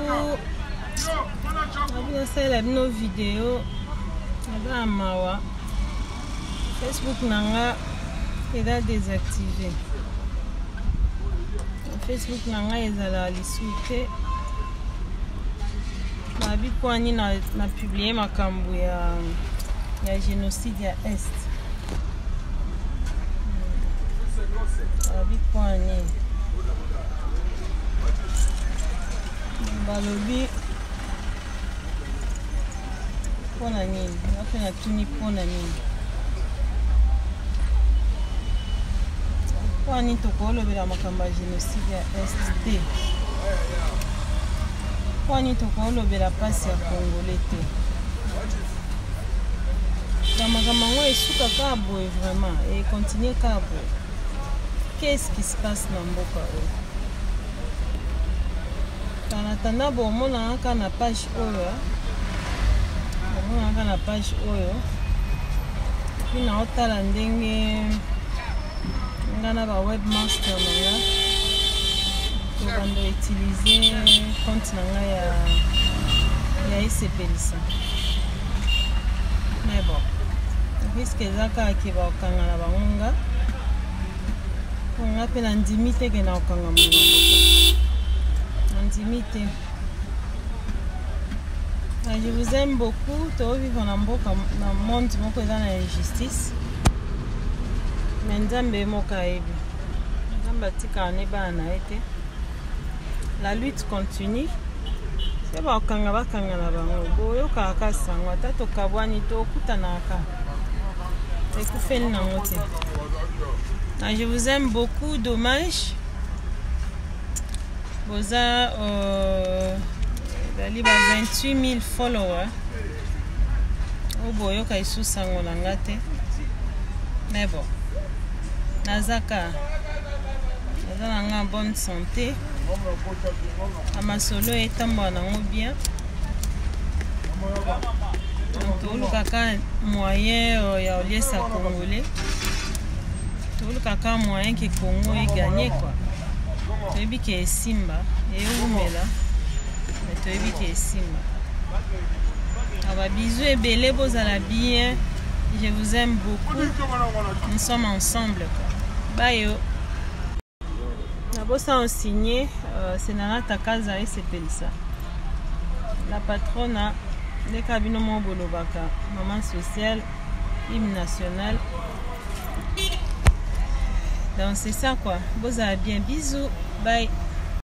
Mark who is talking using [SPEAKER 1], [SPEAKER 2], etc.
[SPEAKER 1] beaucoup. Nasalela bino video naza na mawa. Facebook na nga eza désactivé. Facebook na nga ezala lisusu te. Nabi kwani na, na publier makambo ya ya génocide ya Est. Nabi kwani balobi mpo na nini nga mpe natuni mpo na nini mpo na nini tokolobela makambo ya génocide ya est te mpo na nini tokolobela mpasi ya congolais te na makambo yango esuka kaka boye vraiment ekontinue kaka boye qu'est-ce qui se passe na mboka oyo En attendant bomonaka kaka na page oyo bomonaka na page oyo epuis naotala ndenge nga na ba webmaster na nga tobanda utilize compte na nga ya ya esepelisa mais bon risque eza kaka ke bakokanga na bango nga Nga mpe nandimi te ke nakokanga monoko. Nandimi te. Ah, je vous aime beaucoup. Tozovivre na mboka na monde moko eza na injustice. Mais Nzambe ye moko ayebi. Nzambe atikaka ne bana na ye te. La lutte continue. Se bakokanga bakanga na bango. Boyokaka ka sango ata tokabwani tokutanaka. Ekufeli nango te. Ah, je vous aime beaucoup. Dommage. Boza euh, ezali ba 28 000 followers. Oyo boyoka lisusu sango na nga te. Mais bon. Nazaka. Naza na nga en bonne santé. Masolo etambola nango bien. Tolukaka moyen euh, ya oliesa congolais. Tolukaka moyen ke Congo eganye quoi. Toyebi ke esimba, ewumela. Mais toyebi ke esimba. Ah ba bisous ebele bozala bien. Je vous aime beaucoup. Nous sommes ensemble quoi. Bye. Oh. Nabosa osigne euh, c'est Nana Takaza esepelisa. La patrona ndeka bino moko bolobaka maman sociale hymne national. Donc c'est ça quoi. Bozala bien. Bisous. Bye.